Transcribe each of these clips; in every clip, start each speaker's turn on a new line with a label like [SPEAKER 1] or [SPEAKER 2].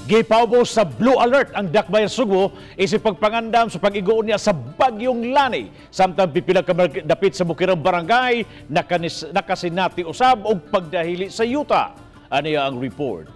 [SPEAKER 1] Gipaubos sa Blue Alert ang Dakbayan Sugbo isip pagpangandam sa pag-igoon niya sa Bagyong Lani. Samtang pipila ka dapit sa Bukirang Barangay nakasinati usab og pagdahili sa yuta. Aniya ang report.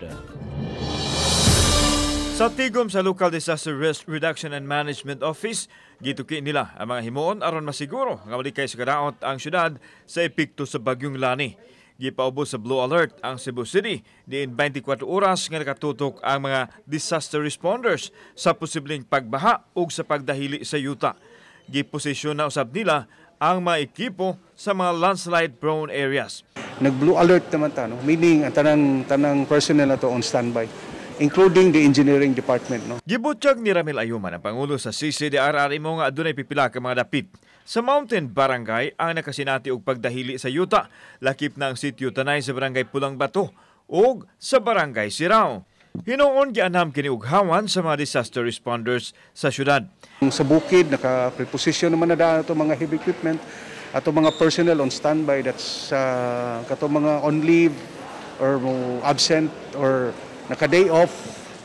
[SPEAKER 2] Sa tigom sa Local Disaster Risk Reduction and Management Office, gituki nila ang mga himuon aron masiguro nga malikay sa kadaot ang syudad sa epekto sa Bagyong Lani. Gipaubos sa Blue Alert ang Cebu City diin 24 oras nga nakatutok ang mga disaster responders sa posibleng pagbaha ug sa pagdahili sa yuta. Giposisyon na usab nila ang mga ekipo sa mga landslide prone areas.
[SPEAKER 3] Nag-blue alert naman ta, no? Meaning ang tanang personnel na to on standby, including the engineering department, no?
[SPEAKER 2] Gibutyag ni Ramil Ayuman, ang pangulo sa CCDRRMO, nga adunay pipila ka mga dapit sa Mountain Barangay ang nakasinati og pagdahili sa yuta, lakip na ang sitio Tanay sa Barangay Pulang Bato ug sa Barangay Sirao. Hinuon gianam kini og hawan sa mga disaster responders sa syudad.
[SPEAKER 3] Sa bukid, naka-preposition naman na daan ato mga heavy equipment, ato mga personnel on standby, that's kato mga on leave or mo absent or naka-day off,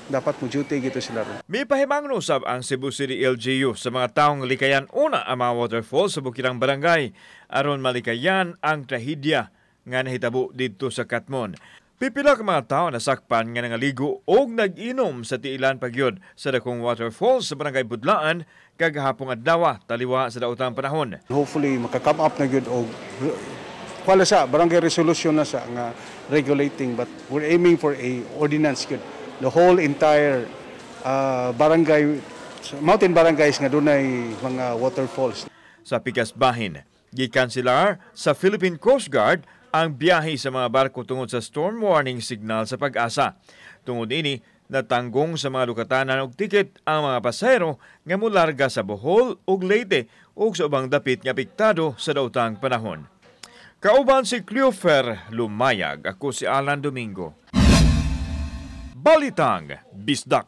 [SPEAKER 3] dapat mo duty gito sila ron.
[SPEAKER 2] Mipahimangno usab ang Cebu City LGU sa mga taong likayan una ang mga waterfalls sa Bukirang Barangay aron malikayan ang trahedya nga nahitabo didto sa Katmon. Pipila ka mga tao nasakpan nga nangaligo og nag-inom sa tiilan pagyud sa dakong waterfalls sa Barangay Budlaan kagahapong adlaw taliwa sa daotang panahon.
[SPEAKER 3] Hopefully maka-come up na gyud og wala sa barangay resolution na sa nga regulating, but we're aiming for a ordinance gyud, the whole entire barangay, mountain barangays nga dunay mga waterfalls.
[SPEAKER 2] Sa pikas bahin, gikanselar sa Philippine Coast Guard ang biyahe sa mga barko tungod sa storm warning signal sa PAGASA. Tungod ini, natanggong sa mga lukatanan og tiket ang mga pasahero nga mularga sa Bohol ug Leyte ug sa ubang dapit nga apektado sa daotang panahon. Kauban si Cleofer Lumayag, ako si Alan Domingo. Balitang Bisdak.